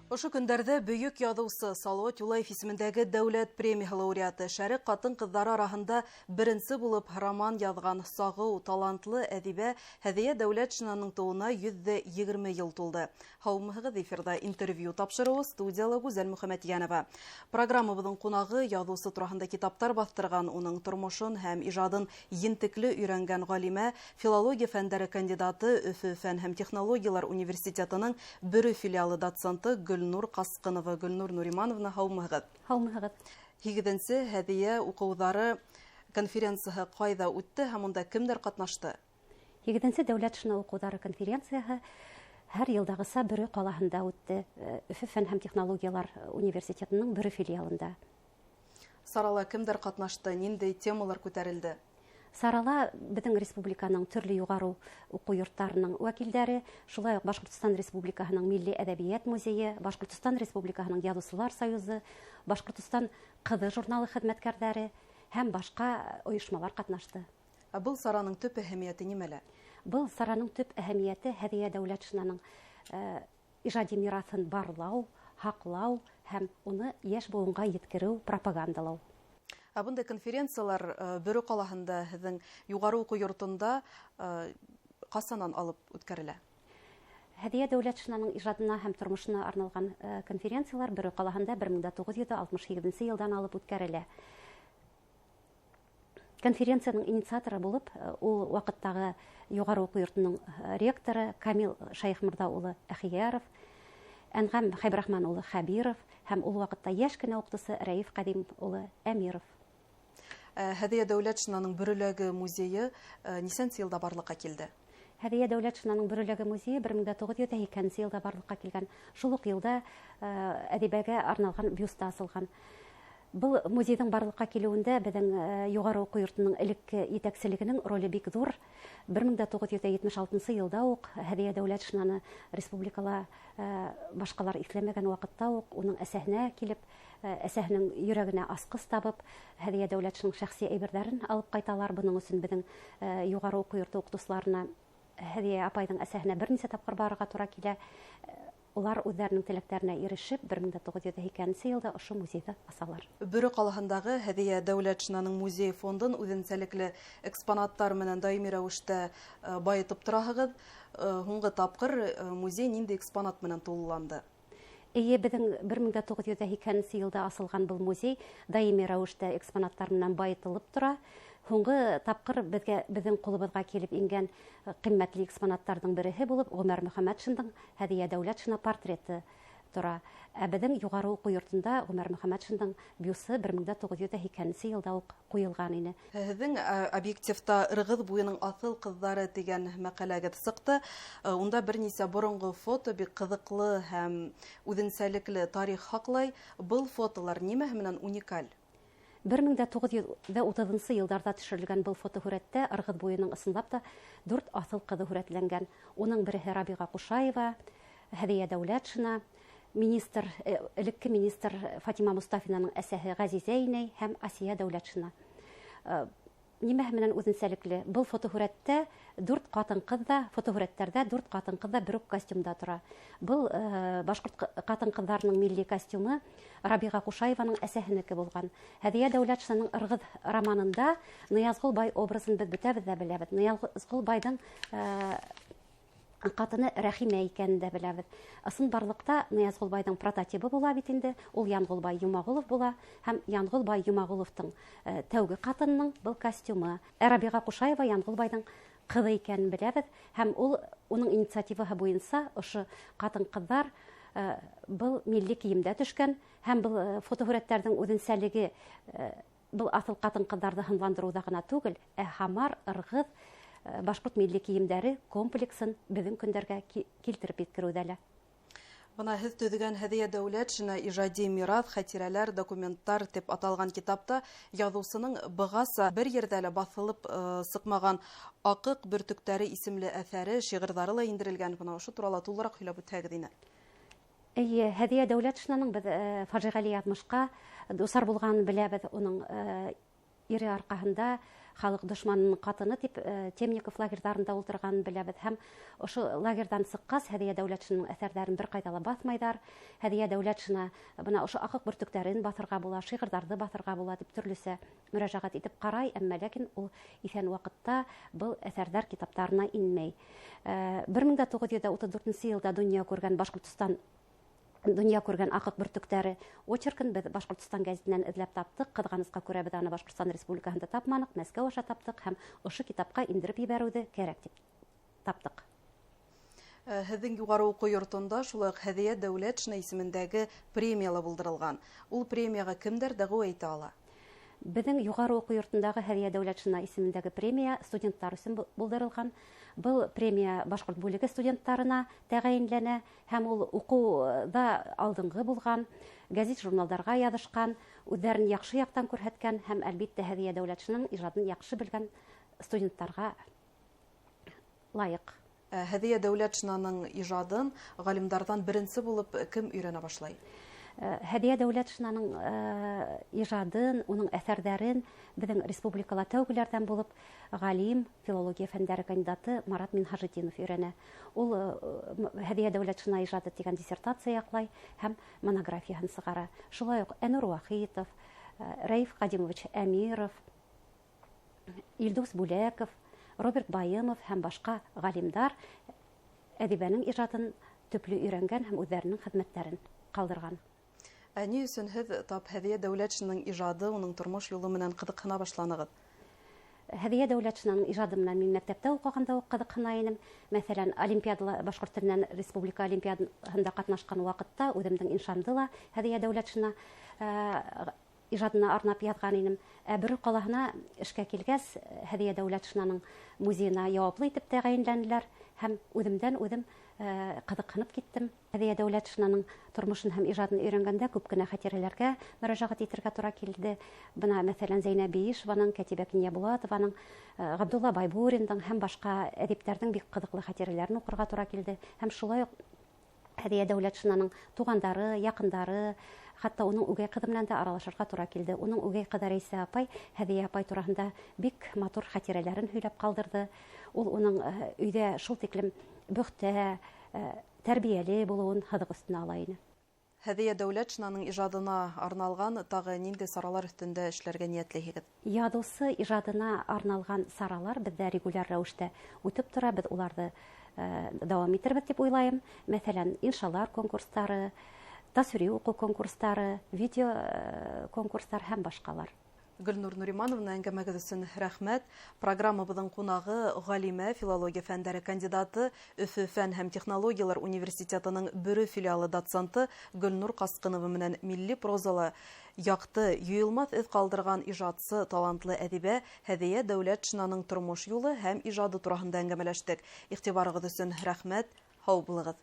Ошо көндәрҙә бөйөк яҙыусы Салауат Юлаев исемендәге дәүләт премияһы лауреаты, шәрех ҡатын-ҡыҙҙары араһында беренсе булып роман яҙған сағыу, талантлы әҙибә Һәҙиә Дәүләтшинаның тыуына 120 йыл тулды. Һаумыһығыҙ, эфирҙа интервью тапшырыуы, студияла Гүзәл Мөхәмәтйәнова. Программабыҙҙың ҡунағы яҙыусы тураһында китаптар баҫтырған, уның тормошон һәм ижадын ентекле өйрәнгән ғалимә, филология фәндәре кандидаты, Өфө фән һәм технологиялар университетының Бөрө филиалы доценты Гөлнур Ҡасҡынова. Гөлнур Нуримановна, һаумыһығыҙ. Һаумыһығыҙ. 8-нсе Һәҙиә уҡыуҙары конференцияһы ҡайҙа үтте һәм унда кемдәр ҡатнашты? 8-нсе Дәүләтшина уҡыуҙары конференцияһы һәр йылдағыса Бөрө ҡалаһында үтте. Өфө фән һәм технологиялар университетының Бөрө филиалында. Сарала кемдәр ҡатнашты, ниндәй темалар күтәрелде? Сарала беҙҙең республиканың төрлө юғары уҡыу йорттарының вәкилдәре, шулай уҡ Башҡортостан Республикаһының Милли әҙәбиәт музейы, Башҡортостан Республикаһының Яҙыусылар союзы, Башҡортостан ҡыҙы журналы хеҙмәткәрҙәре һәм башҡа ойошмалар ҡатнашты. Ә был сараның төп әһәмиәте нимәлә? Был сараның төп әһәмиәте Һәҙиә Дәүләтшинаның ижади мираҫын барлау, һаҡлау һәм уны йәш быуынға еткереү, пропагандалау. Ә бындай конференциялар Бөрө ҡалаһында, һеҙҙең юғары уҡыу йортонда ҡасанан алып үткәрелә? Һәҙиә Дәүләтшинаның ижадына һәм тормошона арналған конференциялар Бөрө ҡалаһында 1968 йылдан алып үткәрелә. Конференцияның инициаторы булып ул ваҡыттағы юғары уҡыу йортоноң ректоры Камил Шәйхмырҙа улы Әхияров, Әнғәм Хәйбрахман улы Хәбиров һәм ул ваҡытта йәш кенә уҡытыусы Рәиф Ҡәдим улы Әмиров. Һәҙиә Дәүләтшинаның Бөрөләге музейы нисәнсе йылда барлыҡҡа килде? Һәҙиә Дәүләтшинаның Бөрөләге музейы 1982 йылда барлыҡҡа килгән. Шул уҡ йылда әҙибәгә арналған бюст та асылған. Был музейҙың барлыҡҡа килеүендә беҙҙең юғары уҡыу йортоноң элекке етәкселегенең роле бик ҙур. 1976 йылда уҡ Һәҙиә Дәүләтшинаны республикала башҡалар иҫләмәгән ваҡытта уҡ уның әсәһенә килеп, әсәһенең йөрәгенә асҡыс табып, Һәҙиә Дәүләтшинаның шәхси әйберҙәрен алып ҡайталар. Бының өсөн беҙҙең юғары уҡыу йорто уҡытыусыларына Һәҙиә апайҙың әсәһенә бер нисә тапҡыр барырға тура килә. Улар үҙҙәренең теләктәренә ирешеп, 1982 йылда ошо музейҙы асалар. Бөрө ҡалаһындағы Һәҙиә Дәүләтшинаның музей фондын үҙенсәлекле экспонаттар менән даими рәүештә байытып тораһығыҙ. Һуңғы тапҡыр музей ниндәй экспонат менән тулыланды? Эйе, беҙҙең 1982 йылда асылған был музей даими рәүештә экспонаттар менән байытылып тора. Һуңғы тапҡыр беҙҙең ҡулыбыҙға килеп ингән ҡиммәтле экспонаттарҙың береһе булып Ғүмәр Мөхәмәтшиндың Һәҙиә Дәүләтшина портреты тора. Ә беҙҙең юғары уҡыу йортонда Ғүмәр Мөхәмәтшиндың бюсы 1982 йылда уҡ ҡуйылған ине. Һеҙҙең объективта Ырғыҙ буйының аҫыл ҡыҙҙары тигән мәҡәләгеҙ сыҡты. Унда бер нисә боронғо фото бик ҡыҙыҡлы һәм үҙенсәлекле тарих һаҡлай. Был фотолар нимәһе менән уникаль? 1930 йылдарҙа төшөрөлгән был фотоһүрәттә Ырғыҙ буйының ысынлап та 4 аҫыл ҡыҙы һүрәтләнгән. Уның береһе Рабиға Ҡушаева, Һәҙиә Дәүләтшина, элекке министр Фатима Мустафинаның әсәһе Ғәзизә инәй һәм Асия Дәүләтшина. Нимәһе менән үҙенсәлекле? Был фотоһүрәттә 4 ҡатын-ҡыҙ да, фотоһүрәттәрҙә 4 ҡатын-ҡыҙ да бер үк костюмда тора. Был башҡорт ҡатын-ҡыҙҙарының милли костюмы Рабиға Ҡушаеваның әсәһенеке булған. Һәҙиә Дәүләтшинаның Ырғыҙ романында Ныязғол бай образын беҙ бөтәбеҙ ҙә беләбеҙ. Ныязғол байҙың ҡатыны Рәхимә икәнен дә беләбеҙ. Ысынбарлыҡта Ныязғол байҙың прототибы була бит инде. Ул Янғол бай Йомағолов була һәм Янғол бай Йомағоловтың тәүге ҡатынының был костюмы. Ә Рабиға Ҡушаева Янғол байҙың ҡыҙы икәнен беләбеҙ һәм ул уның инициативаһы буйынса ошо ҡатын-ҡыҙҙар был милли кейемдә төшкән һәм был фотоһүрәттәрҙең үҙенсәлеге был аҫыл ҡатын-ҡыҙҙарҙы һынландырыуҙа ғына түгел, ә Һамар, Ырғыҙ башҡорт милли кейемдәре комплексын беҙҙең көндәргә килтереп еткереүҙә лә. Бына һеҙ төҙөгән Һәҙиә Дәүләтшина ижади мираҫ, хәтирәләр, документтар тип аталған китапта яҙыусының бығаса бер ерҙә лә баҫылып сыҡмаған Аҡыҡ бөртөктәре исемле әҫәре, шиғырҙары ла индерелгән. Бына ошо турала тулыраҡ һөйләп үтһәгеҙ ине. Эйе, Һәҙиә Дәүләтшинаның беҙ фажиғәле яҙмышҡа дусар булғанын беләбеҙ. Уның ире арҡаһында Халыҡ дошманының ҡатыны тип Темников лагерҙарында ултырғанын беләбеҙ. Һәм ошо лагерҙан сыҡҡас Һәҙиә Дәүләтшинаның әҫәрҙәрен бер ҡайҙа ла баҫмайҙар. Һәҙиә Дәүләтшина бына ошо аҡыҡ бөртөктәрен баҫырға була, шиғырҙарҙы баҫырға була тип төрлөсә мөрәжәғәт итеп ҡарай, әммә ләкин ул иҫән ваҡытта был әҫәрҙәр китаптарына инмәй. 1934 йылда донъя күргән Башҡортостан донъя күргән аҡыҡ бөртөктәре очеркын беҙ Башҡортостан гәзитенән эҙләп таптыҡ. Ҡыҙғанысҡа күрә беҙ аны Башҡортостан Республикаһында тапманыҡ, Мәскәү аша таптыҡ һәм ошо китапҡа индереп ебәреүҙе кәрәк тип таптыҡ. Һеҙҙең юғары уҡыу йортонда шулай уҡ Һәҙиә Дәүләтшина исемендәге премия ла булдырылған. Ул премияға кемдәр дәғүә итә ала? Беҙҙең юғары уҡыу йортондағы Һәҙиә Дәүләтшина исемендәге премия студенттар өсөн булдырылған. Был премия башҡорт бүлеге студенттарына тәғәйенләнә һәм ул уҡыуҙа алдынғы булған, гәзит-журналдарға яҙышҡан, үҙҙәрен яҡшы яҡтан күрһәткән һәм әлбиттә Һәҙиә Дәүләтшинаның ижадын яҡшы белгән студенттарға лайыҡ. Һәҙиә Дәүләтшинаның ижадын ғалимдарҙан беренсе булып кем өйрәнә башлай? Һәҙиә Дәүләтшинаның ижадын, уның әҫәрҙәрен беҙҙең республикала тәүгеләрҙән булып ғалим, филология фәндәре кандидаты Марат Минһажетдинов өйрәнә. Ул Һәҙиә Дәүләтшина ижады тигән диссертация яҡлай һәм монографияһын сығара. Шулай уҡ Әнүр Вахитов, Рәиф Ҡадимович Әмиров, Илдус Бүләков, Роберт Байымов һәм башҡа ғалимдар әҙибәнең ижадын төплө өйрәнгән һәм үҙҙәренең хеҙмәттәрен ҡалдырған. Ә ни өсөн һеҙ тап Һәҙиә Дәүләтшинаның ижады, уның тормош юлы менән ҡыҙыҡһына башланығыҙ? Һәҙиә Дәүләтшинаның ижады менән мин мәктәптә уҡығанда уҡ ҡыҙыҡһына инем. Мәҫәлән, олимпиадала башҡорт теленән республика олимпиадаһында ҡатнашҡан ваҡытта үҙемдең иншамды ла Һәҙиә Дәүләтшина ижадына арнап яҙған инем. Ә Бөрө ҡалаһына эшкә килгәс, Һәҙиә Дәүләтшинаның музейына яуаплы итеп тәғәйенләнеләр һәм үҙемдән үҙем ҡыҙыҡһынып киттем. Һәҙиә Дәүләтшинаның тормошон һәм ижадын өйрәнгәндә күп кенә хәтирәләргә мөрәжәғәт итергә тура килде. Бына, мәҫәлән, Зәйнәб Биишеваның, Кәтибә Кинйәбулатованың, Ғабдулла Байбуриндың һәм башҡа әҙиптәрҙең бик ҡыҙыҡлы хәтирәләрен уҡырға тура килде. Һәм шулай уҡ Һәҙиә Дәүләтшинаның туғандары, яҡындары, хатта уның үгәй ҡыҙы менән дә аралашырға тура килде. Уның үгәй ҡыҙы Рәйсә апай Һәҙиә апай тураһында бик матур хәтирәләрен һөйләп ҡалдырҙы. Ул уның өйҙә шул тиклем бөхтә, тәрбиәле булыуын һыҙыҡ өҫтөнә ала ине. Һәҙиә Дәүләтшинаның ижадына арналған тағы ниндәй саралар өҫтөндә эшләргә ниәтләйһегеҙ? Яҙыусы ижадына арналған саралар беҙҙә регуляр рәүештә үтеп тора. Беҙ уларҙы дауам итербеҙ тип уйлайым. Мәҫәлән, иншалар конкурстары, тасвири уҡыу конкурстары, видео конкурстар һәм башҡалар. Гөлнур Нуримановна, әңгәмәгеҙ өсөн рәхмәт. Программабыҙҙың ҡунағы ғалимә, филология фәндәре кандидаты, Өфө фән һәм технологиялар университетының Бөрө филиалы доценты Гөлнур Ҡасҡынова менән милли прозала яҡты, юйылмаҫ эҙ ҡалдырған ижадсы, талантлы әҙибә Һәҙиә Дәүләтшинаның тормош юлы һәм ижады тураһында әңгәмәләштек. Иғтибарығыҙ өсөн рәхмәт. Һау булығыҙ.